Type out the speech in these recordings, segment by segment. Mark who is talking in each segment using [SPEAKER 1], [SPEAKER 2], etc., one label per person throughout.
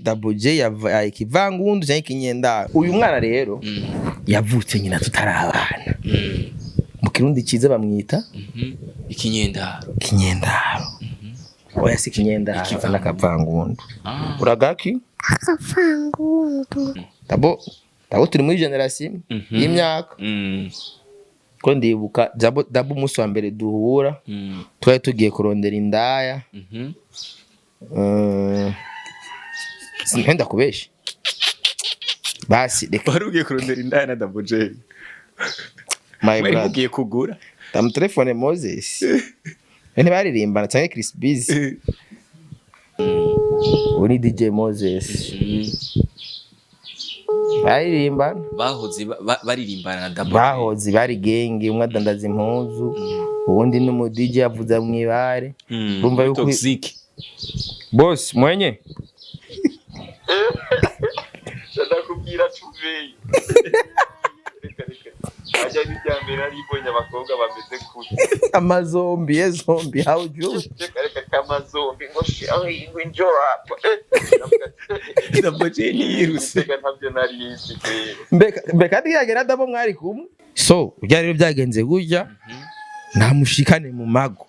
[SPEAKER 1] Double J yavaye ikivangundu canke ikinyendaro. Uyu mwana rero yavutse nyina tutarabana. Mu Kirundi ciza bamwita
[SPEAKER 2] Ikinyendaro.
[SPEAKER 1] Kinyendaro. Oya, si kinyendaro.
[SPEAKER 2] Ikivangundu.
[SPEAKER 1] N'akavangundu.
[SPEAKER 2] Ah.
[SPEAKER 1] Uragaki?
[SPEAKER 3] Akavangundu.
[SPEAKER 1] Dabo turi muri génération imwe y'imyaka. Ko ndibuka Dabo umunsi wa mbere duhura, twari tugiye kurondera indaya. Simpenda kubesha, basi reka.
[SPEAKER 2] Wari ugiye kurondera indaya na Double J?
[SPEAKER 1] My
[SPEAKER 2] Mwari
[SPEAKER 1] brother.
[SPEAKER 2] mugiye kugura?
[SPEAKER 1] Ndamutelefone Moses, ntibaririmbana canke Chris Biz. Ubu ni DJ Moses. Baririmbana.
[SPEAKER 2] Bahoze baririmbana na Double J.
[SPEAKER 1] Bahoze bari gang, umwe adandaza impuzu, uwundi ni umu DJ avuza mw'ibare. Urumva yuko
[SPEAKER 2] Toxic.
[SPEAKER 1] Boss mwenye
[SPEAKER 4] Ndakubwira cuveyi, reka reka, ajya n'irya mbere naribonye abakobwa bameze kure.
[SPEAKER 1] Amazombi ye zombi, how you
[SPEAKER 4] Reka reka, kamazombi ngo ngo injorapa.
[SPEAKER 2] Double J ntiyiruse.
[SPEAKER 4] Reka, ntabyo nari nzi kweri.
[SPEAKER 1] Mbe kandi yagera Dabo mwari kumwe, so urya rero byagenze gutya, namushikane mu mago.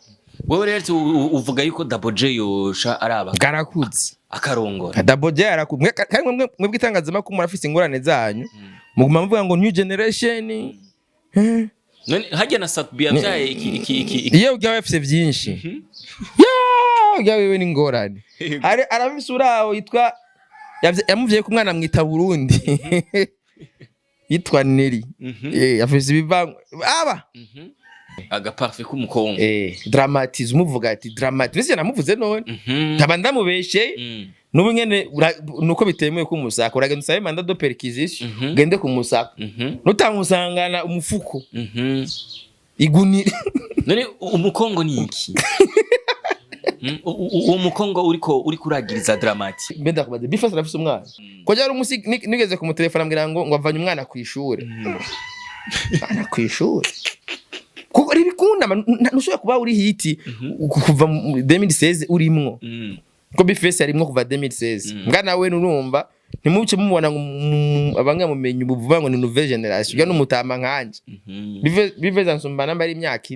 [SPEAKER 2] Wowe rero uvuga yuko Double J yosha araba
[SPEAKER 1] Bwarakuze.
[SPEAKER 2] akarongora.
[SPEAKER 1] Double J arakuze. Kandi mwebwe itangazamakuru murafise ingorane zanyu, muguma muvuga ngo new generation.
[SPEAKER 2] None hajya na Sat-B yabyaye iki
[SPEAKER 1] Iyo ujya bafise byinshi ya ujya wewe ni ingorane. Hari arafise uraho yitwa yamuvye ko umwana amwita Burundi, yitwa Neri. Afise ibivango aba
[SPEAKER 2] Agaparfait k'umukongo.
[SPEAKER 1] Dramatize, umuvuga ati dramatize mbese namuvuze none nkaba ndamubeshe. N'ubu nyene nuko bitemewe kumusaka, uragenda usabe mandat de perquisition, ugende kumusaka, nutamusangana umufuko, igunira.
[SPEAKER 2] None umukongo ni iki? Uwo mukongo uriko uragiriza Dramati?
[SPEAKER 1] Mbe ndakubaza, Bifasi arafise umwana? Ko ryari umusi nigeze kumutelefona, ambwira ngo avanye umwana kw'ishure, umwana kw'ishure, kuko ribikunda ntushobora kuba uri hit kuva mu 2016 urimwo. Ko Bifesi arimwo kuva 2016. Mbwa nawe nurumva ntimuce mubona ngo abanga mumenye ubu vuba ngo ni nouvelle génération, ujya n'umutama nkanje. Bifesi ansumba namba ari imyaka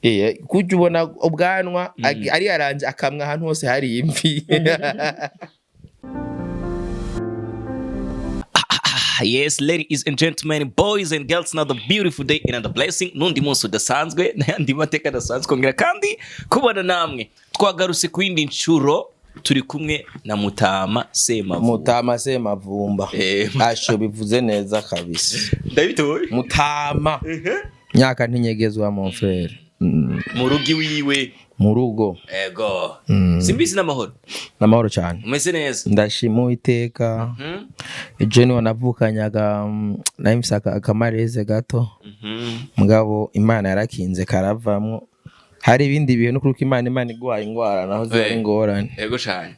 [SPEAKER 1] 4. Kujya ubona ubwanwa ari yaranje akamwa ahantu hose hari imvi.
[SPEAKER 2] Yes, ladies and gentlemen, boys and girls, another beautiful day, another blessing. Nundi munsi udasanzwe n'ayandi mateka adasanzwe kongera kandi kubana namwe. Twagarutse ku yindi nshuro, turi kumwe na Mutama Semavu.
[SPEAKER 1] Mutama Semavumba. Asho bivuze neza kabisa.
[SPEAKER 2] Ndabitoye.
[SPEAKER 1] Mutama myaka ntinyegezwa, mon frère.
[SPEAKER 2] Mu rugo iwiwe.
[SPEAKER 1] Mu rugo.
[SPEAKER 2] Ego. Simbizi n'amahoro?
[SPEAKER 1] N'amahoro cyane.
[SPEAKER 2] Umeze neza?
[SPEAKER 1] Ndashima Uwiteka. Ejo niho navukanyaga, nari mfise akamareze gato. Mugabo Imana yarakinze karavamwo. Hari ibindi bintu kuko Imana iguhaye ingwara naho ziba ari ingorane.
[SPEAKER 2] Ego cyane.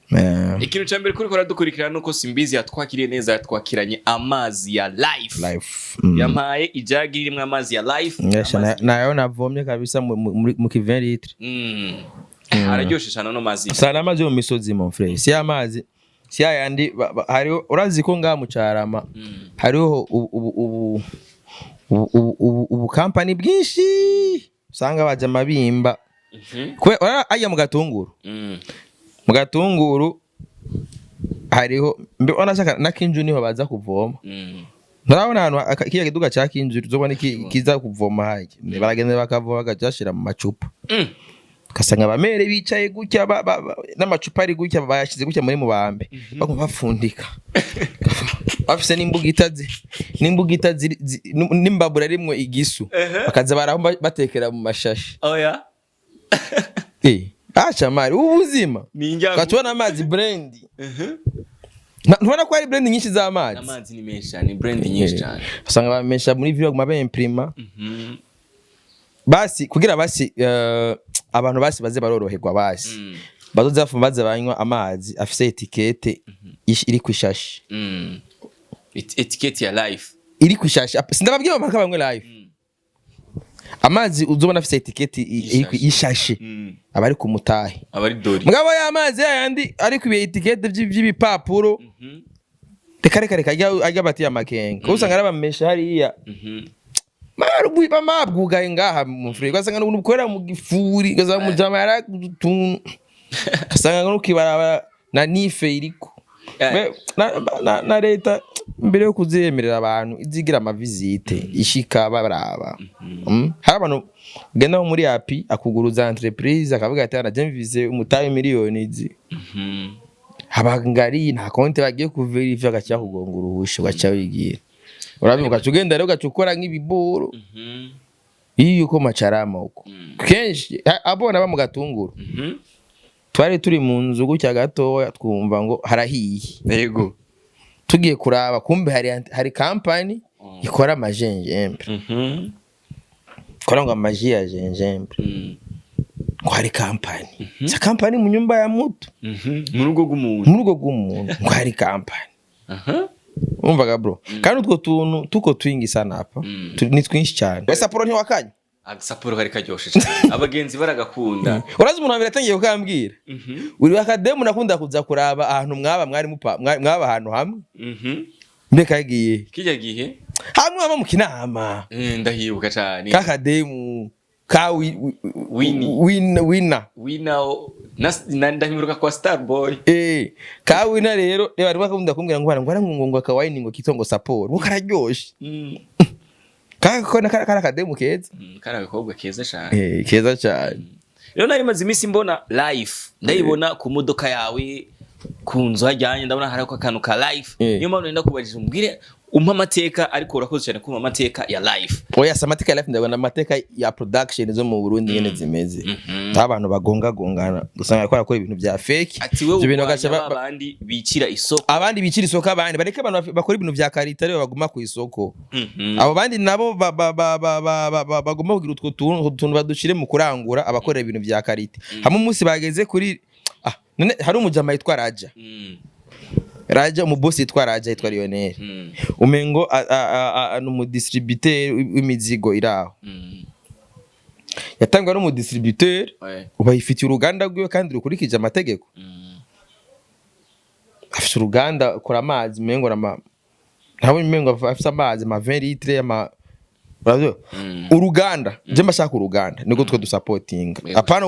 [SPEAKER 2] Ikintu cya mbere kuri dukurikirana nuko Simbizi yatwakiriye neza, yatwakiranye amazi ya Life.
[SPEAKER 1] Life.
[SPEAKER 2] Yampaye ijagi irimo amazi ya Life.
[SPEAKER 1] Yasha, nayo navomye kabisa mu ki 20 litres.
[SPEAKER 2] Araryoshe cyane ano mazi.
[SPEAKER 1] Sana amazi yo mu misozi, mon frère, si amazi si yayandi hariho. Urazi ko ngaha mu Carama hariho ubu kampani bwinshi usanga baja amabimba. Ajya mu Gatunguru. Mu Gatunguru hariho mbe wanashaka na Kinju niho baza kuvoma. Ntarabona ahantu kiriya kiduga ca Kinju uzobona kiza kuvoma harya, baragenda bakavoma bakajashira mu macupa. Ugasanga abamere bicaye gutya n'amacupa ari gutya, bayashize gutya muri mubambe, baguma bafundika bafise n'imbugita n'imbabura rimwe igisu, bakaza barahomba batekera mu mashashi.
[SPEAKER 2] Oya.
[SPEAKER 1] Acha mari ubuzima.
[SPEAKER 2] Ni injyago.
[SPEAKER 1] Ukatubona amazi brand. Ntubona ko hari brand nyinshi z'amazi?
[SPEAKER 2] Amazi ni menshi cyane, brand nyinshi cyane.
[SPEAKER 1] Usanga bamesha muri vyo baguma bemprima basi kugira basi abantu basi baze baroroherwa, basi bazoze bafuma baze banywa amazi afise étiquette iri kw'ishashi.
[SPEAKER 2] Étiquette ya Life.
[SPEAKER 1] Iri kw'ishashi. Sindababwira mpaka banywe Life. Amazi uzobona afise étiquette y'ishashe aba ari ku mutahe.
[SPEAKER 2] Aba ari dori.
[SPEAKER 1] Mugabo y'amazi yayandi ariko ibi étiquette vy'ibipapuro, reka reka reka, arya batiye amakenga, kuko usanga arabamesha hariya. Bamabwugaye ngaha mu furi, ugasanga n'ubuntu bukorera mu gifuri, ugasanga mujama yaratuntu, ugasanga no kibarabara na nife iriko. Na leta mbere yo kuzemerera abantu izigira ama visites ishika baraba. Hari abantu ugenda nko muri API akuguruza entreprise, akavuga ati: "Ana mvise umutahe miliyoni izi." Habangari nta konti bagiye kuverifiya, agaca kugonga uruhusha, ugaca wigira urabivuga, ugaca ugenda rero ugaca ukora nk'ibiboro. Iyo uko macarama uko kenshi abona ba mu Gatunguru, twari turi mu nzu gutya gatoya, twumva ngo harahiye. Tugiye kuraba, kumbe hari kampani ikora amajenjembe, ikora ngo ama jus ya gingembre. Ngo hari kampani, sa kampani mu nyumba ya mutu.
[SPEAKER 2] Mu rugo rw'umuntu.
[SPEAKER 1] Mu rugo rw'umuntu ngo hari kampani. Umvaga bro, kandi utwo tuntu tuko twingi sana hapa. Ni twinshi cyane. We Sapporo ntiwakanye?
[SPEAKER 2] Agasaporo kari karyoshe cyane, abagenzi baragakunda.
[SPEAKER 1] Urazi umuntu wa mbere yatangiye kukambwira? Uri akademu nakunda kuza kuraba ahantu mwaba mwari mupa mwaba ahantu hamwe. Mbega kagiye
[SPEAKER 2] Kijya gihe.
[SPEAKER 1] Hamwe baba mu Kinama.
[SPEAKER 2] Ndahibuka cyane.
[SPEAKER 1] Kakademu ka
[SPEAKER 2] Winnie.
[SPEAKER 1] Wina wina.
[SPEAKER 2] Wina ndahibuka kwa Starboy.
[SPEAKER 1] Ka wina rero reba arimo akunda kumbwira ngo ngo akawayini ngo kitwa ngo Sapporo ngo kararyoshe. Kaka ko kari akademu keza.
[SPEAKER 2] Kari agakobwa keza cyane.
[SPEAKER 1] Keza cyane.
[SPEAKER 2] Rero nari maze iminsi mbona life, ndayibona ku modoka yawe, ku nzu hajyanye, ndabona hariho akantu ka life. Niyo mpamvu nenda kubajije umbwire, umpa amateka, ariko urakoze cyane kumpa amateka ya life.
[SPEAKER 1] Oya, si amateka ya life, ndabona amateka ya production zo mu Burundi nyene zimeze, aho abantu bagongagongana, usanga bariko barakora ibintu vya fake.
[SPEAKER 2] Ati wewe
[SPEAKER 1] Ivyo bintu bagaca
[SPEAKER 2] urwanya babandi bikira isoko.
[SPEAKER 1] Abandi bikira isoko, abandi bareke abantu bakora ibintu vya qualité, aribo baguma ku isoko. Abo bandi nabo bagomba kugira utwo tuntu badushire mu kurangura, abakorera ibintu vya qualité hamwe umunsi bageze kuri none hari umujama yitwa Raja. Raja, umubosi yitwa Raja, yitwa Lionel. Umengo ni umudistributeur w'imizigo iraho. Yatangwa n'umudistributeur. Ubu yifitiye uruganda rwiwe kandi rukurikije amategeko. Afise uruganda akora amazi, umengo nama ntabwo umengo afise amazi ama 20 litres ama uravyumva? Uruganda je mbashaka uruganda niko twe dusapotinga. Apana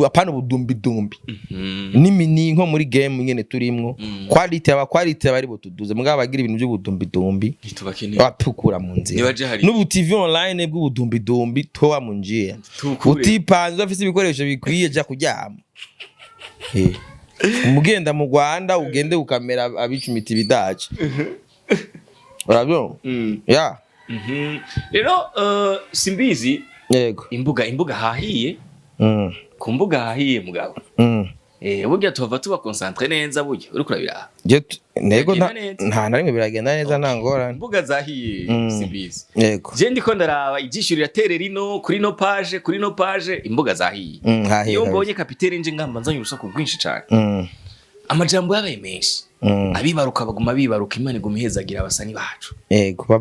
[SPEAKER 1] apana ubudumbidumbi n'imini nko muri game nyene turimwo. Quality, aba quality abari butuduze, mugabo abagira ibintu by'ubudumbidumbi
[SPEAKER 2] Ntitubakeneye.
[SPEAKER 1] bapukura mu nzira.
[SPEAKER 2] Nibaje hariya.
[SPEAKER 1] N'ubu TV online bw'ubudumbidumbi toa mu njia.
[SPEAKER 2] Tukure.
[SPEAKER 1] Utipanze ufise ibikoresho bikwiye, ja kuryama. Umugenda mu Rwanda ugende ukamera abicumita ibidaci, urabyumva? Ya.
[SPEAKER 2] Rero simbizi.
[SPEAKER 1] Yego.
[SPEAKER 2] Imbuga hahiye. Ku mbuga hahiye mugabo. Burya tuhava tuba concentré neza, burya uriko urabiraha.
[SPEAKER 1] Ntego
[SPEAKER 2] Biragenda neza.
[SPEAKER 1] Nta na rimwe biragenda neza, nta ngorane.
[SPEAKER 2] Imbuga zahiye. Simbizi.
[SPEAKER 1] Yego.
[SPEAKER 2] Je ndiko ndaraba ijisho riraterera ino kuri no page, kuri no page, imbuga zahiye.
[SPEAKER 1] Hahiye
[SPEAKER 2] Iyo
[SPEAKER 1] kabisa.
[SPEAKER 2] mbonye kapitene nje ngamba nzanye urusaku rwinshi cane. Amajambo yabaye menshi. Abibaruka baguma bibaruka, Imana iguma ihezagira abasani bacu.
[SPEAKER 1] Yego,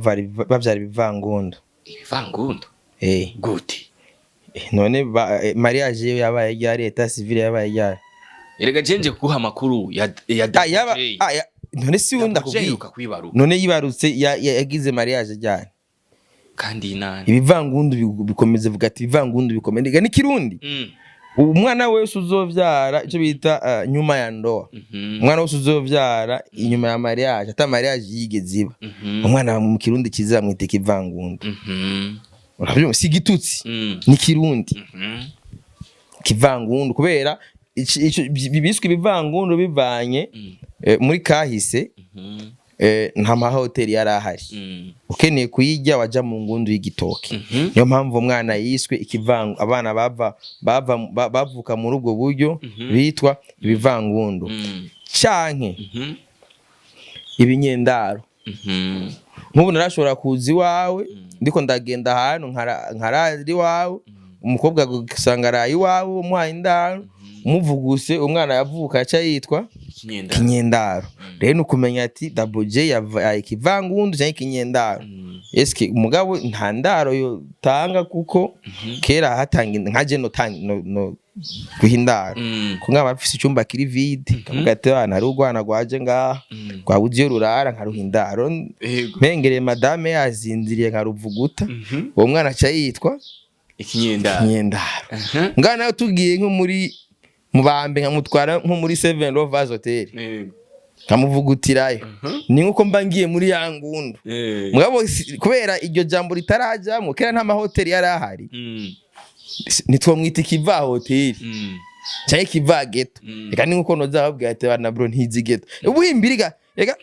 [SPEAKER 1] bavyara ibivangundu.
[SPEAKER 2] Ibivangundu? Gute?
[SPEAKER 1] None mariage ye yabaye ryari? État civil yabaye ryari?
[SPEAKER 2] Erega jenje kuguha amakuru ya
[SPEAKER 1] Yaba
[SPEAKER 2] Double J.
[SPEAKER 1] None si we
[SPEAKER 2] Double J
[SPEAKER 1] ndakubwiye.
[SPEAKER 2] iheruka kwibaruka.
[SPEAKER 1] None yibarutse yagize mariage ryari?
[SPEAKER 2] Kandi nani?
[SPEAKER 1] Ibivangundu bikomeza, vuga ati ibivangundu bikomeza ni Kirundi. Umwana wese uzovyara icyo bita nyuma ya ndoa, umwana wese uzovyara inyuma ya mariage, ata mariage yigeze iba, umwana mu Kirundi kizamwita ikivangundu. Urabyumva? Si igitutsi. Ni Kirundi. Kivangundu kubera biswe ibivangundu bivanye muri kahise. Nta mahoteli yari ahari. Ukeneye kuyirya waja mu ngundu y'igitoki. Niyo mpamvu umwana yiswe ikivangu, abana bava bava bavuka muri ubwo buryo bitwa ibivangundu canke ibinyendaro. Nk'ubu narashobora kuza iwawe, ndiko ndagenda ahantu nkarara iwawe, umukobwa agasanga araye iwawe umuhaye indaro. Umuvuguse umwana yavuka aca yitwa
[SPEAKER 2] Ikinyendaro.
[SPEAKER 1] Kinyendaro. Rero ni ukumenya ati Double J yavaye ikivangundu cyangwa ikinyendaro. Eske umugabo nta ndaro yotanga? Kuko kera hatanga nka je no no guha indaro, ko nkaba mfise icyumba kiri vide, kavuga ati: "Bana, hari urwana rwaje ngaha rwabuze iyo rurara, nkaruha indaro." Mpengereye madame yazinziriye, nkaruvuguta, uwo mwana aca yitwa
[SPEAKER 2] Ikinyendaro.
[SPEAKER 1] Ikinyendaro. Ngaha nawe tugiye nko muri mubambe, nkamutwara nko muri Seven Lovers Hotel, nkamuvugutirayo, ni nkuko mba ngiye muri ya ngundu. Mugabo kubera iryo jambo ritarajamwo, kera nta mahoteli yari ahari, ntitwamwita ikiva hoteli cyangwa ikiva ghetto. Reka ni nkuko noza babwira ati: "Bana bro, ntizi ghetto." Ubuhimbiriga reka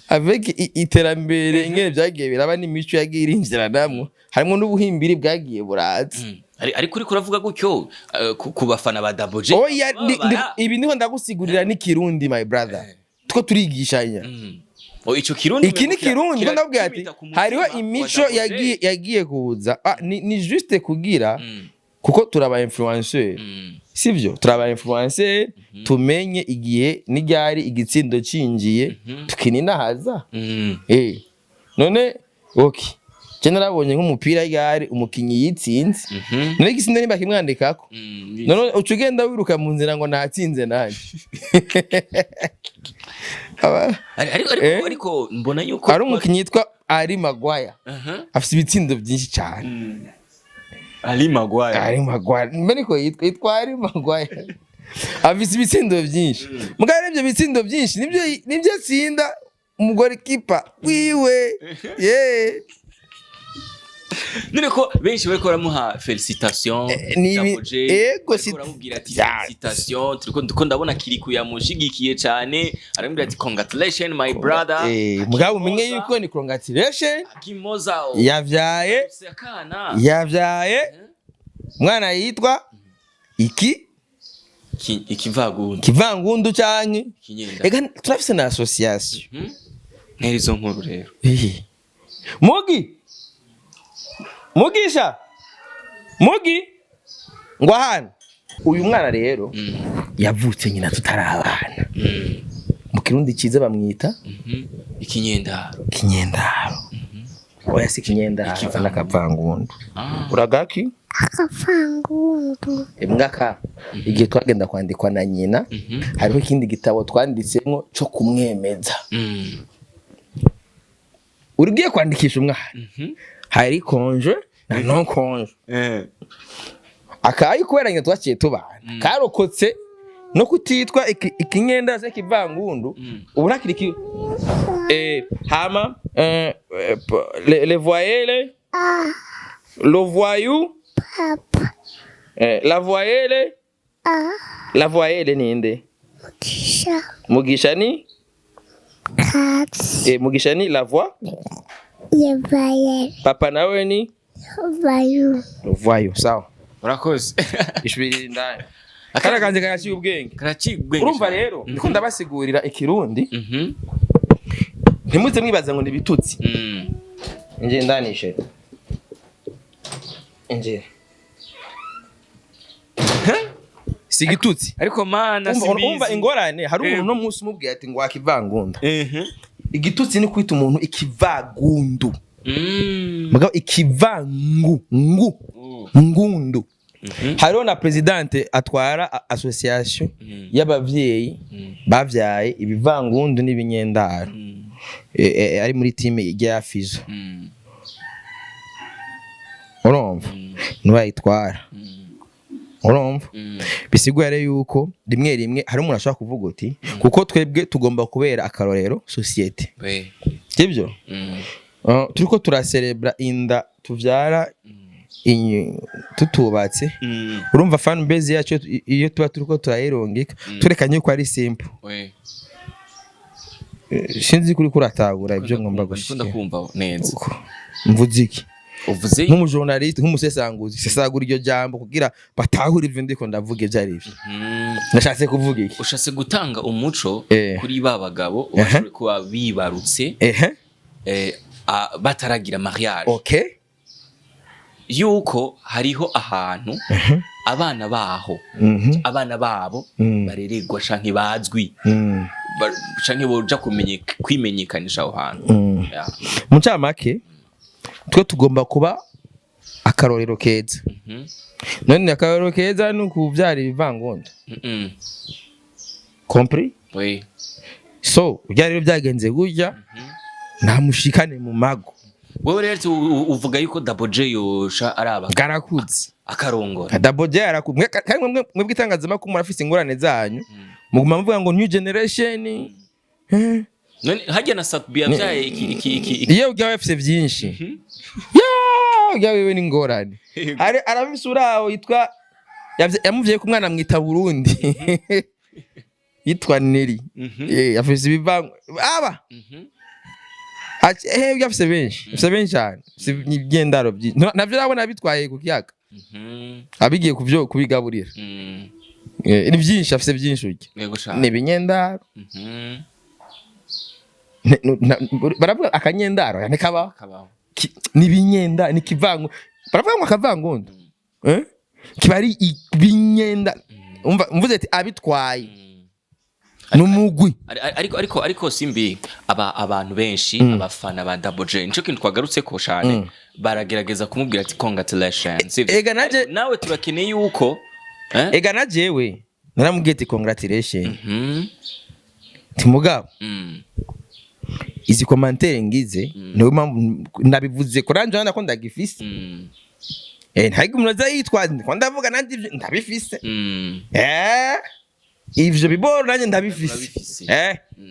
[SPEAKER 1] avec iterambere ingene byagiye biraba n'imico yagiye irinjiranamwo, harimo n'ubuhimbiri bwagiye buraza.
[SPEAKER 2] Ariko uriko uravuga gutyo ku bafana ba Double J.
[SPEAKER 1] Oya,
[SPEAKER 2] Babara.
[SPEAKER 1] ibi niho ndagusigurira n'ikirundi, my brother, two turigishanya.
[SPEAKER 2] Oh, ico Kirundi.
[SPEAKER 1] Iki ni Kirundi ko ndabwira ati
[SPEAKER 2] Kiracumita ku mutima
[SPEAKER 1] hariho
[SPEAKER 2] wa
[SPEAKER 1] imico
[SPEAKER 2] Double J.
[SPEAKER 1] yagiye kuza. Ni juste kugira kuko turaba influenceur, sivyo? Turaba influenceur, tumenye igihe n'iryari igitsindo cinjiye tukininahaza. None okay, je narabonye nk'umupira ryari umukinyi yitsinze, none igitsindo nimba kimwandikako, none uca ugenda wiruka mu nzira ngo natsinze nanje?
[SPEAKER 2] Ariko ariko ariko mbona yuko
[SPEAKER 1] Hari umukinyi yitwa Ari Maguire, afite ibitsindo byinshi cyane.
[SPEAKER 2] Ali Maguire.
[SPEAKER 1] Ari Maguire, mbe niko yitwa Ari Maguire, afite ibitsindo byinshi. Mugabo ibyo bitsindo byinshi nibyo atsinda umugore kipa wiwe ye.
[SPEAKER 2] None ko benshi bariko baramuha félicitation Double J,
[SPEAKER 1] ego.
[SPEAKER 2] bariko baramubwira ati félicitation, turiko ndiko ndabona Kiriku yamushigikiye cyane, aramubwira ati: "Congratulations, my brother."
[SPEAKER 1] Mugabo umenye yuko ni congratulation.
[SPEAKER 2] Akimoza.
[SPEAKER 1] Yavyaye
[SPEAKER 2] akana.
[SPEAKER 1] Yavyaye umwana yitwa iki?
[SPEAKER 2] Ikivagundu.
[SPEAKER 1] Kivangundu canke
[SPEAKER 2] Ikinyenda.
[SPEAKER 1] Ega turafise na association.
[SPEAKER 2] Ntera izo nkuru rero.
[SPEAKER 1] Mugi, Mugisha, Mugi, ngo hano. Uyu mwana rero yavutse nyina tutarabana. Mu Kirundi ciza bamwita
[SPEAKER 2] Ikinyendaro.
[SPEAKER 1] Kinyendaro. Oya, si kinyendaro.
[SPEAKER 2] Ikivangundu.
[SPEAKER 1] N'akavangundu.
[SPEAKER 2] Ah.
[SPEAKER 1] Uragaki?
[SPEAKER 3] Akavangundu.
[SPEAKER 1] Mwaka igihe twagenda kwandikwa na nyina, hariho ikindi gitabo twanditsemo cyo kumwemeza. Ugiye kwandikisha umwana, hari congé na non congé. Akayi kubera nyina twaciye tubana karokotse no kutitwa ikinyenda se kivangundu. Ubu ntakiri ki hama les voyelles.
[SPEAKER 3] A.
[SPEAKER 1] Le voyou.
[SPEAKER 3] Papa.
[SPEAKER 1] La voyelle.
[SPEAKER 3] A.
[SPEAKER 1] La voyelle ninde?
[SPEAKER 3] Mugisha.
[SPEAKER 1] Mugisha ni
[SPEAKER 3] Katsi.
[SPEAKER 1] Mugisha ni la voix.
[SPEAKER 3] Yebayel.
[SPEAKER 1] Papa nawe ni
[SPEAKER 3] Bayu.
[SPEAKER 1] le voyou, sawa.
[SPEAKER 2] Urakoze.
[SPEAKER 1] Ishuri riri indani, akana kanje karaciye ubwenge.
[SPEAKER 2] Karaciye ubwenge
[SPEAKER 1] Urumva
[SPEAKER 2] cyane.
[SPEAKER 1] rero ndiko ndabasigurira ikirundi, ntimuze mwibaza ngo ni ibitutsi. Injira indani, chérie, injira. Si igitutsi.
[SPEAKER 2] Ariko mana,
[SPEAKER 1] Umva
[SPEAKER 2] simbizi.
[SPEAKER 1] ingorane, hari umuntu uno munsi umubwiye ati ngo wakivangunda. Igitutsi ni kwita umuntu ikivagundu. Mugabo ikivangu ngu ngundu. Hariho na présidente atwara association y'abavyeyi bavyaye ibivangundu n'ibinyendaro. Ari muri team ya Fizo. Urumva niwe ayitwara. Urumva bisigura rero yuko rimwe rimwe hari umuntu ashobora kuvuga uti kuko twebwe tugomba kubera akarorero société, sibyo? Turiko turaserebra inda tuvyara tutubatse. Urumva fan base yacu iyo tuba turiko turayirungika, turekanye yuko ari simple. Sinzi kuri kuratahura ibyo ngomba
[SPEAKER 2] Ndiko
[SPEAKER 1] gushika.
[SPEAKER 2] Ndakumva neza.
[SPEAKER 1] Uko. Mvuze iki?
[SPEAKER 2] Uvuze
[SPEAKER 1] Nk'umujournaliste, nk'umusesanguzi, sesagura iryo jambo kugira batahure ivyo ndiko ndavuga ivyo ari byo. Nashatse kuvuga iki?
[SPEAKER 2] Ushatse gutanga umuco kuri ba bagabo bashoboye kuba bibarutse bataragira mariage.
[SPEAKER 1] Okay.
[SPEAKER 2] Yuko hariho ahantu abana baho, abana babo barererwa canke bazwi, canke boja kwimenyekanisha aho hantu. Yeah.
[SPEAKER 1] Mu ncamake, twe tugomba kuba akarorero keza. None akarorero keza ni ukuvyara ibivangondo? Compris?
[SPEAKER 2] Oui.
[SPEAKER 1] So urya rero byagenze gutya, namushikane mu mago.
[SPEAKER 2] Wewe rero uvuga yuko Double J yosha araba
[SPEAKER 1] Bwarakuze.
[SPEAKER 2] akarongora.
[SPEAKER 1] Double J yarakuze. Kandi mwebwe itangazamakuru murafise ingorane zanyu, muguma muvuga ngo new generation.
[SPEAKER 2] None harya na Sat-B yavyaye iki?
[SPEAKER 1] Iyo ujya wafise vyinshi ya ujya wewe ni ingorane. Hari arafise uraho yitwa yamuvyaye ku mwana amwita Burundi, yitwa Neri. Afise ibivango aba. Ujya afise benshi, afise benshi cyane, afise ibyendaro byinshi. Navyo urabona bitwaye ku kiyaga, abigiye kuvyo kubigaburira. Ni byinshi, afise byinshi urya.
[SPEAKER 2] Yego cane.
[SPEAKER 1] Ni ibinyendaro. Baravuga akanyendaro ya ntikaba.
[SPEAKER 2] Kabaho.
[SPEAKER 1] Ni ibinyenda, ni kivango, baravuga ngo akavangondo, eh? Kiba ari ibinyenda. Umva mvuze ati abitwaye n'umugwi.
[SPEAKER 2] Ariko simbi aba abantu benshi, abafana ba Double J, nico kintu twagarutse ko cyane, baragerageza kumubwira ati congratulations, sivyo?
[SPEAKER 1] Ega naje
[SPEAKER 2] Ariko nawe turakeneye yuko
[SPEAKER 1] Ega na jewe naramubwiye ati congratulations. Timugabo, izi commentaire ngize, niyo mpamvu nabivuze ko nanje urabona ko ndagifise. Ntabwo umuntu aza yitwaza ko ndavuga, nanjye ivyo ndabifise. Ivyo biboro nanjye ndabifise.
[SPEAKER 2] Urabifise.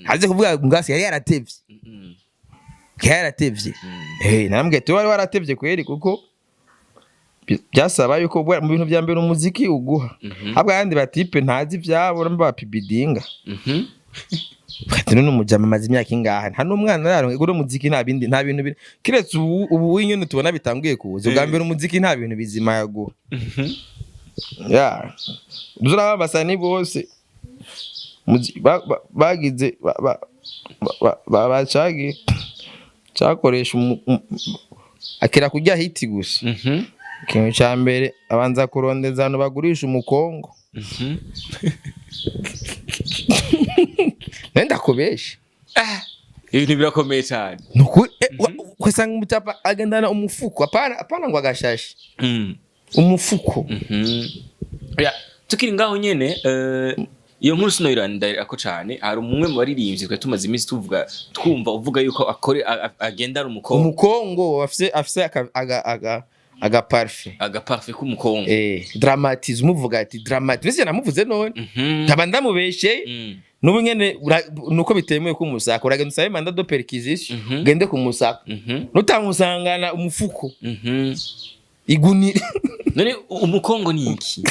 [SPEAKER 1] Haze kuvuga ngasi yari yaratevye. Yari yaratevye. Narambwiye ati wari waratevye kweri, kuko byasaba yuko mu bintu vya mbere umuziki uguha. Habwa ayandi batipe ntazi ivyabo namba bapibidinga. Ati none umujama amaze imyaka ingahe nta n'umwana araronka? Ego, umuziki nta bindi, nta bintu biri kiretse ubu nyene tubona bitanguye kuza. Ubwa mbere umuziki nta bintu bizima yaguha. Ya uzuraba abasani bose bagize bacagi cyakoresha akira kurya hit gusa. Ikintu cya mbere abanza kurondeza ahantu bagurisha umukongo. Nenda kubesha.
[SPEAKER 2] Ibintu birakomeye cyane.
[SPEAKER 1] Nukuri, ugasanga umutapa agendana umufuko, apana apana ngo agashashi, umufuko.
[SPEAKER 2] Ya, tukiri ngaho nyene, iyo nkuru sinoyirandarako cyane. Hari umwe mu baririmbyi twari tumaze iminsi tuvuga, twumva uvuga yuko akore agendana umukongo.
[SPEAKER 1] Umukongo afise aga parfum.
[SPEAKER 2] Agaparfum k'umukongo.
[SPEAKER 1] Dramatize umuvuga ati dramatize mbese namuvuze none nkaba ndamubeshe. N'ubu nyene nuko bitemewe kumusaka, uragenda usabe mandat de perquisition, ugende kumusaka, nutamusangana umufuko, igunira.
[SPEAKER 2] None umukongo ni iki?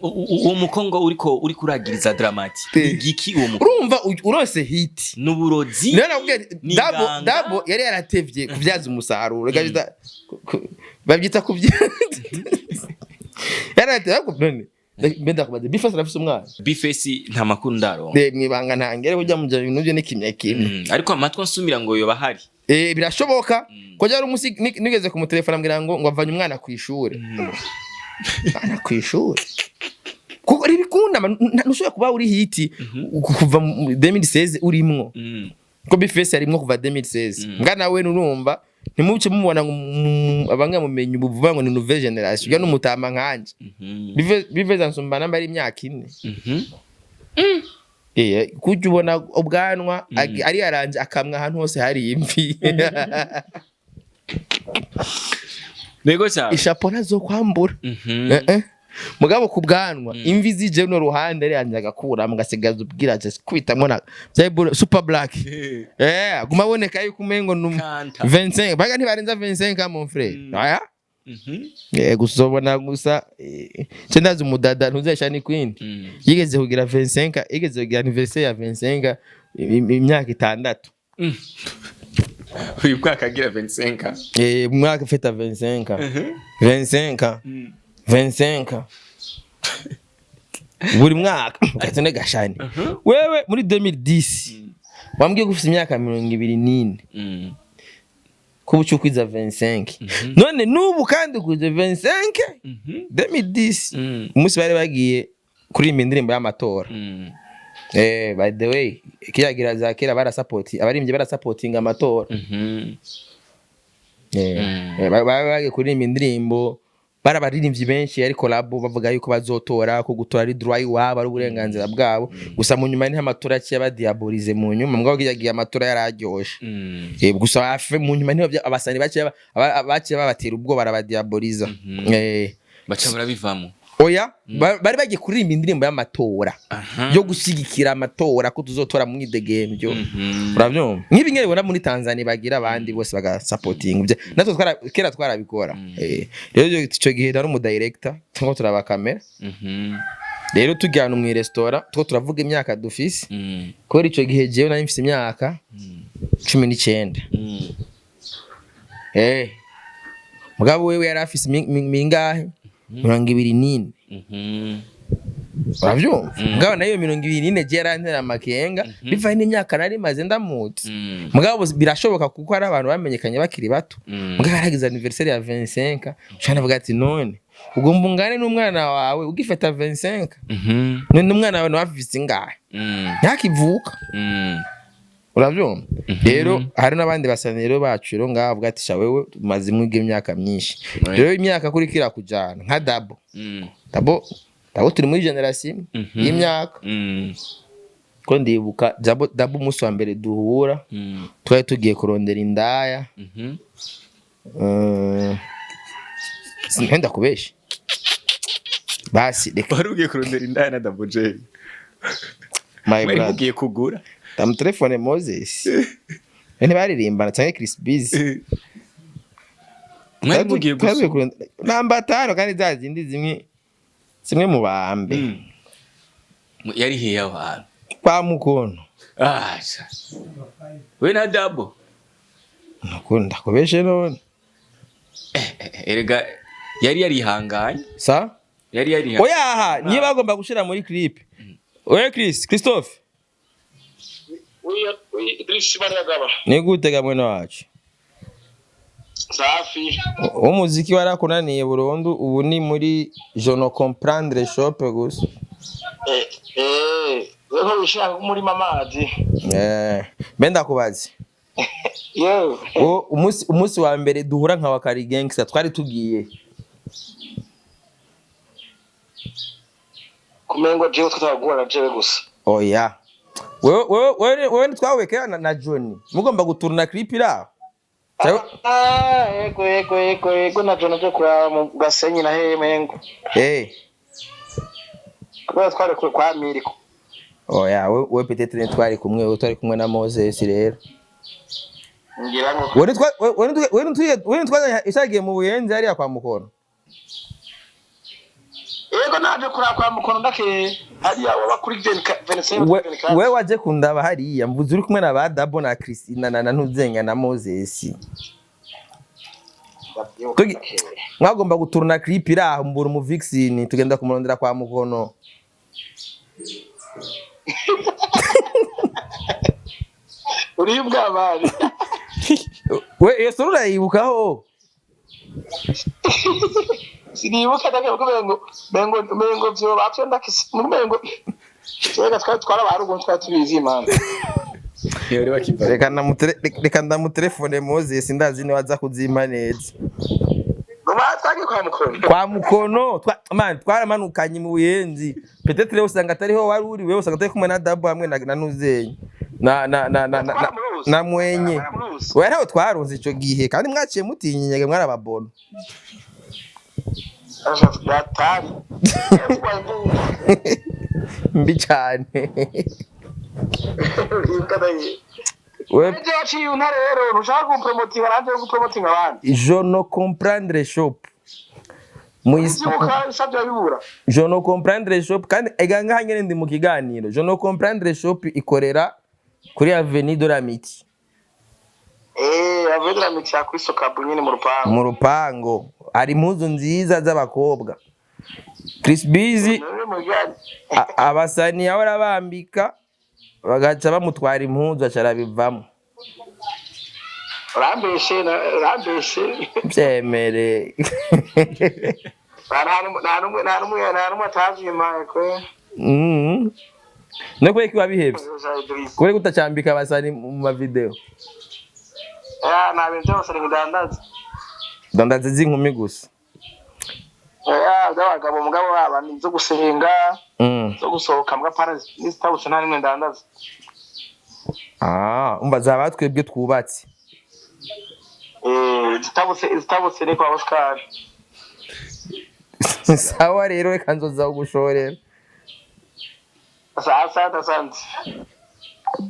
[SPEAKER 2] Uwo mukongo uriko uragiriza Dramati ni igiki uwo mukongo?
[SPEAKER 1] Urumva urose hit
[SPEAKER 2] N'uburozi?
[SPEAKER 1] Niyo nakubwiye ati,
[SPEAKER 2] Ni
[SPEAKER 1] Dabo
[SPEAKER 2] inganga?
[SPEAKER 1] Dabo yari yaratevye kubyaza umusaruro. Babyita kubyaza, yaratevye. Ariko none mbe ndakubaza, Bface arafise umwana?
[SPEAKER 2] Bface nta makuru ndaronka.
[SPEAKER 1] Mwibanga ntangere burya muja ibintu byo ni kimya kimwe.
[SPEAKER 2] Ariko amatwi ansumira ngo yoba ahari.
[SPEAKER 1] Birashoboka ko ryari umusi nigeze kumutelefona ambwira ngo avanye umwana ku ishure, umwana ku ishure, kuko ribikunda ntushobora kuba uri hit kuva mu 2016 urimwo, ko Bface yarimwo kuva 2016. Mbwa nawe nurumva ntimuce mubona ngo abanga mumenye ubu vuba ngo ni nouvelle génération, ujya n'umutama nkanje. Bface ansumba namba ari imyaka 4. Kujya ubona ubwanwa ari yaranje akamwa ahantu hose hari imvi.
[SPEAKER 2] Nego cyane.
[SPEAKER 1] Ishapo ntazokwambura. Mugabo ku bwanwa imvi zije no ruhande ari yanje agakura mugasigaza ubwira ati kwitamwo na super black, aguma aboneka yuko umengo ni
[SPEAKER 2] Kanta.
[SPEAKER 1] 25, baga ntibarenza 25, mon frère. Aya. Gusa ubona gusa, ce ndazi umudada ntuzesha ni queen. Yigeze kugira 25, yigeze kugira anniversaire ya 25 imyaka 6.
[SPEAKER 2] Uyu mwaka agira 25.
[SPEAKER 1] Mwaka feta 25, 25, 25 buri mwaka gatone gashani. Wewe muri 2010 wambwiye ko ufite imyaka 24. Kuba ucukwiza 25, none n'ubu kandi ukuze 25. 2010, umunsi bari bagiye kuririmba indirimbo y'amatora. By the way, kiyagira za kera barasapoti, abaririmbyi barasapotinga amatora. Bari bagiye kuririmba indirimbo, bari abaririmbyi benshi, ariko labo bavuga yuko bazotora, ko gutora ari droit iwabo, ari uburenganzira bwabo. Gusa mu nyuma niho amatora yaciye badiabolize mu nyuma, mugabo kiyagiye amatora yararyoshe. Gusa afe mu nyuma niho abasani baciye babatera ubwoba, barabadiaboliza.
[SPEAKER 2] Baca barabivamo.
[SPEAKER 1] Oya, bari bagiye kuririmba indirimbo y'amatora yo gushyigikira amatora, ko tuzotora mu mwidegemvyo. Urabyumva, nk'ibi nyene ubona muri Tanzania bagira, abandi bose bagasapotinga. Ibyo natwe kera twarabikora. Rero ico gihe nari umu director, turiko turaba kamera. Rero tujyana mu restaurant, two turavuga imyaka dufise, kubera ico gihe jewe nari mfise imyaka 19. Mugabo wewe yari afise mingahe? 24. Uravyumva, mugabo nayo 24 je yarantera amakenga bivanye n'imyaka nari maze ndamuzi. Mugabo birashoboka, kuko hari abantu bamenyekanye bakiri bato. Mugabo yaragize anniversaire ya 25, ushana avuga ati: "None ugomba ungane n'umwana wawe ugifata 25? None umwana wawe nawe afise ingahe?" Ntakivuka. Uravyumva, rero hari n'abandi basanero bacu rero ngaho avuga ati: "Sha wewe umaze imwiga imyaka myinshi." Rero imyaka kuri kira kujana nka Dabo. Dabo turi muri generation imwe y'imyaka. Ko ndibuka Dabo umunsi wa mbere duhura, twari tugiye kurondera indaya. Sinenda kubesha, basi reka.
[SPEAKER 2] Wari ugiye kurondera indaya na Double J?
[SPEAKER 1] My
[SPEAKER 2] Mwari
[SPEAKER 1] brother.
[SPEAKER 2] mugiye kugura?
[SPEAKER 1] Ndamutelefone Moses, ntibaririmbana, canke Chris Biz.
[SPEAKER 2] Mwari mugiye
[SPEAKER 1] Twagiye
[SPEAKER 2] gusura?
[SPEAKER 1] kurondera namba tano, kandi za zindi zimwe zimwe mu bambe.
[SPEAKER 2] Yari hehe aho hantu?
[SPEAKER 1] Kwa Mukono.
[SPEAKER 2] Ah, sha. We na Dabo?
[SPEAKER 1] Nuko ndakubeshe none?
[SPEAKER 2] Erega yari yarihanganye.
[SPEAKER 1] Sa
[SPEAKER 2] Yari yarihanganye.
[SPEAKER 1] Oya, aha niyo bagomba gushira muri clip. Oya, Chris Christophe.
[SPEAKER 4] Oui, Idris Baragaba.
[SPEAKER 1] Ni gute ga mwene wacu?
[SPEAKER 4] Safi.
[SPEAKER 1] Umuziki warakunaniye burundu, ubu ni muri Je ne comprendre shop gusa.
[SPEAKER 4] Wewe ushaka umurima amazi.
[SPEAKER 1] Mbe ndakubaze.
[SPEAKER 4] Yewe.
[SPEAKER 1] Wo umunsi wa mbere duhura nka Wakari Gangster, twari tugiye?
[SPEAKER 4] Kumengo jewe tutagura jewe gusa.
[SPEAKER 1] Oya, wewe ntitwahuye kera na Johnny, mugomba guturuna clip iraho?
[SPEAKER 4] Ah, yego yego yego yego, na John aje kuraba mu Gasenyi na hehe mengo. Kubera twari kwa Miriko.
[SPEAKER 1] Oya, we peut-être ntitwari kumwe, we twari kumwe na Moses rero.
[SPEAKER 4] Ngira ngo
[SPEAKER 1] We ntitwazanye ishagiye mu Buyenzi hariya kwa Mukono?
[SPEAKER 4] Yego, naje kuraba kwa Mukono ndake hariya waba kuri Venezuela.
[SPEAKER 1] We waje kundaba hariya, mvuze uri kumwe na ba Dabo na Christina na Ntuzenga na Moses. Mwagomba guturuna clip iraho, mbura umu vixen, tugenda kumurondera kwa Mukono.
[SPEAKER 4] Uri bwabari.
[SPEAKER 1] We iyo sura urayibukaho?
[SPEAKER 4] Sinibuka ndake kuko mengo vyo bavyo ndakisi mengo. Twega twari twarabarugo, twari tubizi imana.
[SPEAKER 2] Yari bakiva.
[SPEAKER 1] Reka ndamutelefone Moses, ndazi niwe aza kuzimpa neza.
[SPEAKER 4] Ngo twagiye kwa Mukono.
[SPEAKER 1] Kwa Mukono man, twaramanukanye mu Buyenzi. Peut-être rero usanga atariho wari uri, wewe usanga atari kumwe na Dabo hamwe na Nuzenye na Mwenye. We ntawe twarunze ico gihe, kandi mwaciye mutinyinyege, mwarababona.
[SPEAKER 4] Yatari.
[SPEAKER 1] Mbi cane. We
[SPEAKER 4] Ejo waciye intare rero ntushaka gupromotinga nanjye gupromotinga abandi.
[SPEAKER 1] Je ne comprendre shop.
[SPEAKER 4] Ivyibuka isavyo bibura.
[SPEAKER 1] Je ne comprendre shop, kandi ega ngaha nyene ndi mu kiganiro. Je ne comprendre shop ikorera kuri Avenue de l'Amitié.
[SPEAKER 4] Avenue de l'Amitié kuri Sokabu nyene mu rupangu.
[SPEAKER 1] Mu rupango hari impuzu nziza z'abakobwa. Chris Busy
[SPEAKER 4] None mu bijanye.
[SPEAKER 1] Abasani ahora bambika, bagaca bamutwara impuzu, aca arabivamo.
[SPEAKER 5] Urambeshe, urambeshe.
[SPEAKER 1] Byemere.
[SPEAKER 5] Nta n'umwe atavyimaye kwe.
[SPEAKER 1] No kubera ko wabihevye, kubera ko utacambika abasani mu mavideo?
[SPEAKER 5] Ya, nta bintu by'abasore bidandaza.
[SPEAKER 1] Dandaza z'inkumi gusa?
[SPEAKER 5] Ya, by'abagabo, mugabo baba ni zo gusenga, zo gusohoka, mbwa pana n'izitabutse, nta nimwe ndandaza.
[SPEAKER 1] Ah, umva, zaba twebwe twubatse.
[SPEAKER 5] Eh, izitabutse ni kwa Oscar.
[SPEAKER 1] Sawa rero, reka nzoza kugushorera.
[SPEAKER 5] Asante, asante.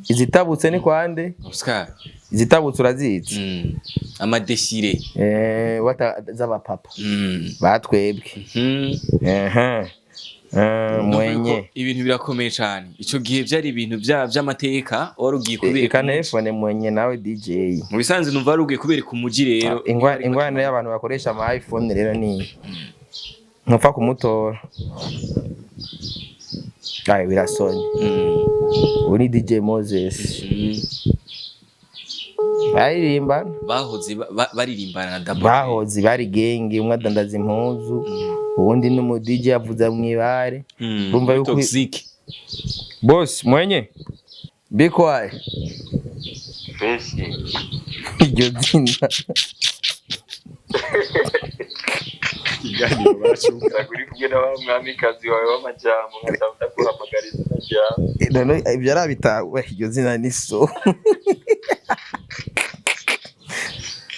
[SPEAKER 1] Izitabutse ni kwande?
[SPEAKER 2] Oscar.
[SPEAKER 1] Izitabutse urazizi?
[SPEAKER 2] Amadesire.
[SPEAKER 1] Eh, wata z'abapapa batwebwe. Ehe. Eh, mwenye.
[SPEAKER 2] Ibintu birakomeye cyane. Ico gihe byari ibintu by'amateka wari ugiye kubereka.
[SPEAKER 1] Reka telefone mwenye nawe DJ.
[SPEAKER 2] Mu bisanzwe numva wari ugiye kubereka umuji rero.
[SPEAKER 1] Ingwane y'abantu bakoresha ama iPhone rero ni ntupfa kumutora. Aye, birasonye. Ubu ni DJ Moses. Baririmba.
[SPEAKER 2] Bahoze baririmbana na Double.
[SPEAKER 1] Bahoze bari genge, umwe adandaza impuzu, uwundi ni umu DJ avuza mw'ibare. Urumva yuko-
[SPEAKER 2] Toxic.
[SPEAKER 1] Boss mwenye bikwaye.
[SPEAKER 4] Fresh.
[SPEAKER 1] Iryo zina.
[SPEAKER 2] Ikiganiro bacunga.
[SPEAKER 4] Uri kumwe na wa mwamikazi wawe w'amajambo, nkaca ndaguhamagara izina ryawe.
[SPEAKER 1] None ibyo arabitawe, iryo zina ni so.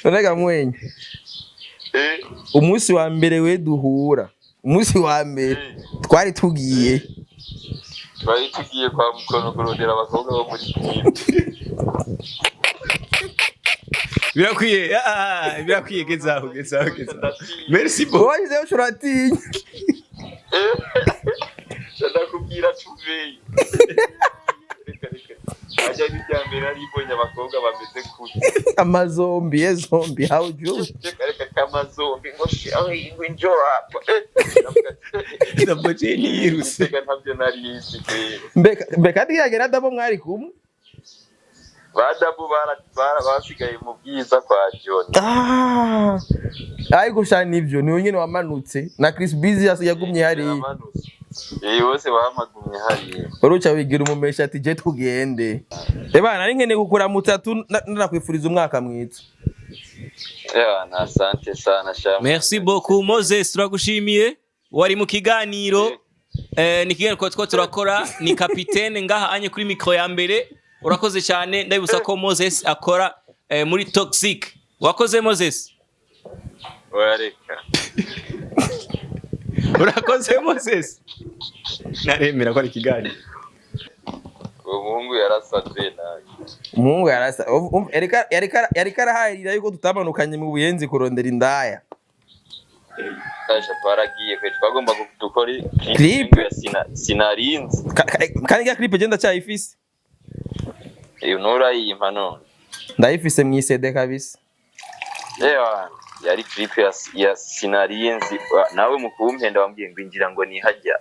[SPEAKER 1] None ga mwenye, umunsi wa mbere we duhura, umunsi wa mbere twari tugiye
[SPEAKER 4] Twari tugiye kwa Mukono kurondera abakobwa bo muri clip.
[SPEAKER 2] Birakwiye, birakwiye, gezaho, gezaho, gezaho. Merci beaucoup.
[SPEAKER 1] Washyizeho uratinya.
[SPEAKER 4] Ndakubwira tuveyo. Reka reka, ajya n'irya mbere nari mbonye abakobwa bameze kure.
[SPEAKER 1] Amazombi ye zombi, how do
[SPEAKER 4] Reka reka, kamazombi ngo shawe ngo injora. Ndavuga ati,
[SPEAKER 2] Double J ntiyiruse.
[SPEAKER 4] "Mbega ntabyo nari nzi kweri."
[SPEAKER 1] Mbe kandi yagera dabo mwari kumwe?
[SPEAKER 4] Ba Dabu basigaye mu bwiza kwa John.
[SPEAKER 1] Ah, ariko sha nivyo, niwe nyene wamanutse na Chris Busy yagumye hariya.
[SPEAKER 4] Yamanutse. Eh, bose bamagumye hariya.
[SPEAKER 1] Uruca wigira umumesha ati je tugende. Eba nari nkeneye kukuramutsa tu nakwifuriza umwaka mwiza.
[SPEAKER 4] Ya, na asante sana sha.
[SPEAKER 2] Merci beaucoup Moses, turagushimiye. Wari mu kiganiro. Ni ikiganiro two turakora, ni kapitene ngaha anye kuri micro ya mbere. Urakoze cyane, ndabibutsa ko Moses akora muri Toxic. Wakoze Moses?
[SPEAKER 4] Oya, reka.
[SPEAKER 2] Urakoze Moses. Naremera ko ari ikiganiro.
[SPEAKER 4] Uwo muhungu yarasaze nawe.
[SPEAKER 1] Umuhungu yarasa yariko arahahirira yuko tutamanukanye mu Buyenzi kurondera indaya.
[SPEAKER 4] Sasha, twaragiye kwe, twagomba dukora
[SPEAKER 1] Clip?
[SPEAKER 4] ya sinarinzi.
[SPEAKER 1] Kandi ya clip je ndacyayifise.
[SPEAKER 4] Iyo nturayimpa none?
[SPEAKER 1] Ndayifise mw'ICD kabisa.
[SPEAKER 4] Ewa, yari clip ya sinarinzi. Nawe mu kumpenda wambwiye ngo injira, ngo nihajya.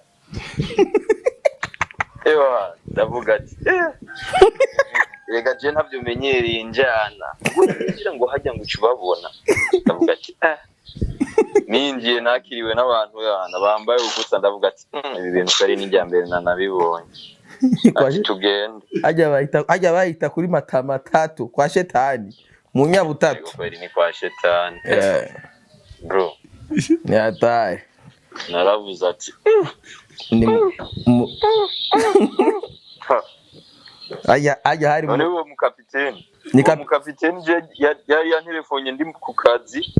[SPEAKER 4] Ewa, ndavuga ati eh. Rega je ntabyo menyereye injyana, ngo ninjira ngo hajya ngo uca ubabona. Ndavuga ati eh. Ninjiye nakiriwe n'abantu bana bambaye ubusa, ndavuga ati "Mm, ibi bintu kari n'ijya mbere nanabibonye." Ati tugende.
[SPEAKER 1] Hajya bahita kuri matamatatu kwa shetani mu Nyabutatu.
[SPEAKER 4] Kweli ni kwa shetani. Bro.
[SPEAKER 1] Yataye.
[SPEAKER 4] Naravuze ati
[SPEAKER 1] ni
[SPEAKER 4] ha.
[SPEAKER 1] Hajya hari
[SPEAKER 4] None uwo mukapiteni
[SPEAKER 1] Ni
[SPEAKER 4] uwo mukapiteni je yari yanterefonye ndi ku kazi.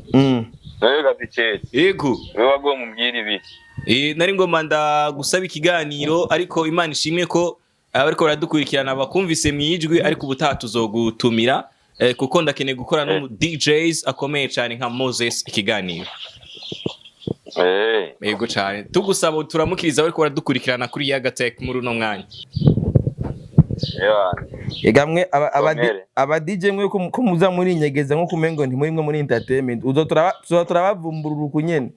[SPEAKER 4] Nawe kapiteni,
[SPEAKER 2] Yego.
[SPEAKER 4] wewe wagomba umbwira ibi.
[SPEAKER 2] Eh, nari ngoma ndagusaba ikiganiro, ariko Imana ishimwe ko abariko baradukurikirana bakumvise mu ijwi, ariko ubutaha tuzogutumira, kuko ndakeneye gukora no mu DJs akomeye cyane nka Moses ikiganiro. Yego cyane, tugusaba turamukiriza abariko baradukurikirana kuri Yagatech muri uno mwanya.
[SPEAKER 4] Ewa.
[SPEAKER 1] Egamwe
[SPEAKER 4] Komere.
[SPEAKER 1] Aba DJ mwe ko muza muri nyegeza nko kumengo ntimuri mwe muri entertainment, uzo tuba turabavumburura uku nyene.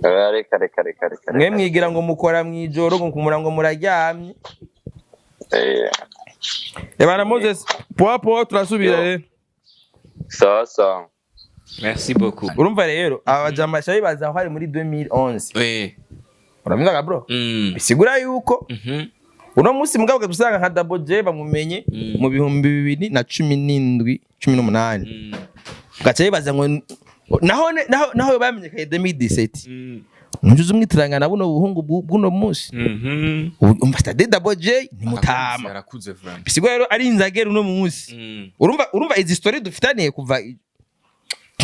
[SPEAKER 4] Oya, reka reka reka reka.
[SPEAKER 1] Mwe mwigira ngo mukora mwijoro, ngo kumura ngo muraryamye. Ebana Moses, poa poa, turasubira
[SPEAKER 4] Yo.
[SPEAKER 1] rero.
[SPEAKER 4] Sawa sawa.
[SPEAKER 2] Merci beaucoup.
[SPEAKER 1] Urumva rero, aba bajama baca bibaza aho hari muri 2011. Uravyumvaga, bro?
[SPEAKER 2] Mm.
[SPEAKER 1] Bisigura yuko uno munsi mugabo usanga nka Double J bamumenye mu 2017, 18. Ugaca bibaza ngo naho bamenyekanye 2017. Ntuzi umwitiranga na buno buhungu bw'uno munsi. Umva, stade Double J ni mutama.
[SPEAKER 2] Yarakuze vraiment.
[SPEAKER 1] Bisigura rero ari inzagera uno munsi. Urumva izi story dufitaniye kuva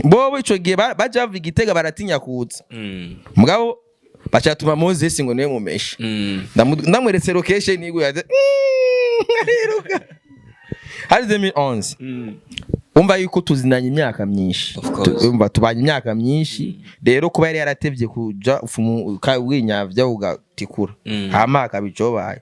[SPEAKER 1] bobo ico gihe baje bava Igitega, baratinya kuza. Mugabo bacatuma Moses ngo niwe mumeshe. Ndamweretse location igwe yaje ariruka hari 2011. Umva yuko tuzinanye imyaka myinshi.
[SPEAKER 2] Of course.
[SPEAKER 1] Umva, tubanye imyaka myinshi. Rero kuba yari yaratevye kuja ufumu winyavya ugatikura, hama akabicobaye.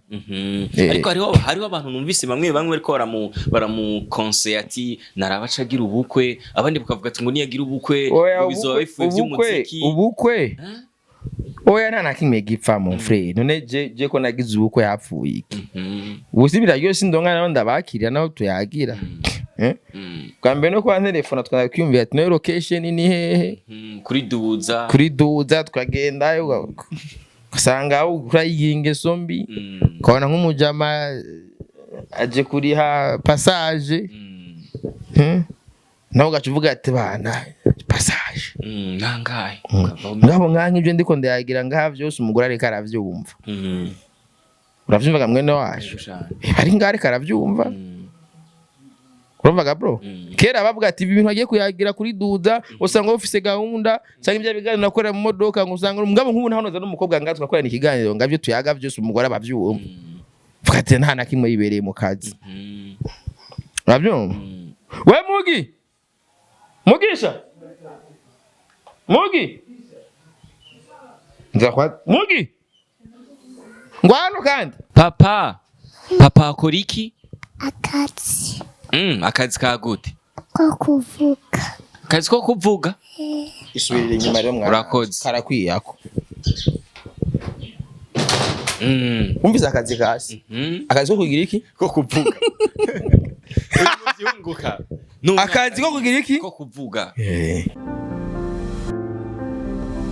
[SPEAKER 2] Ariko hariho abantu numvise bamwe bamwe bariko baramu conseiller ati narabaca agira ubukwe, abandi bakavuga ati ngo niyagira ubukwe
[SPEAKER 1] Oya,
[SPEAKER 2] ngo bizoba bifuye
[SPEAKER 1] ubukwe
[SPEAKER 2] vy'umuziki.
[SPEAKER 1] Ubukwe, oya, nta na kimwe gipfa, mon frère. None je ko nagize ubukwe, hapfuye iki? Ubu si biraryoshye? Sindonka naho ndabakirira, naho tuyagira. Eh? Bwa mbere no kuba telefona twakiyumvira ati: "Nayo location ni hehe?"
[SPEAKER 2] Kuri Duza.
[SPEAKER 1] Kuri Duza tukagendayo, ugasanga urayigira ingeso mbi. Ukabona nk'umujama aje kuriha passage. Nawe ugaca uvuga ati: "Bana, passage."
[SPEAKER 2] Nangahe?
[SPEAKER 1] Ngabo nkanka ibyo ndiko ndayagira ngaha byose, umugore ariko aravyumva. Uravyumvaga, mwene wacu? Ari ngaha ariko aravyumva. Urumvaga, bro? Kera bavuga ati ibi bintu agiye kuyagira kuri Duza, usanga ufise gahunda cyangwa ibyo biganiro nakorera mu modoka, ngo usanga umugabo nk'ubu naho noza n'umukobwa ngaha tugakorana ikiganiro, ngabyo tuyaga byose umugore abavyumva. Vuga ati nta na kimwe, yibereye mu kazi. Urabyumva? We Mugi, Mugisha, Mugi, nza kwa Mugi ngwano kandi.
[SPEAKER 2] Papa, papa akora iki?
[SPEAKER 3] Akazi.
[SPEAKER 2] Akazi ka gute?
[SPEAKER 3] Ko kuvuga.
[SPEAKER 2] Akazi ko kuvuga.
[SPEAKER 1] Isubirire inyuma rero, mwana.
[SPEAKER 2] Urakoze.
[SPEAKER 1] Karakwiyako. Wumvise akazi kasi? Akazi ko kugira iki?
[SPEAKER 2] Ko kuvuga. Uri mu vyunguka.
[SPEAKER 1] Akazi ko kugira iki?
[SPEAKER 2] Ko kuvuga.
[SPEAKER 1] Eh.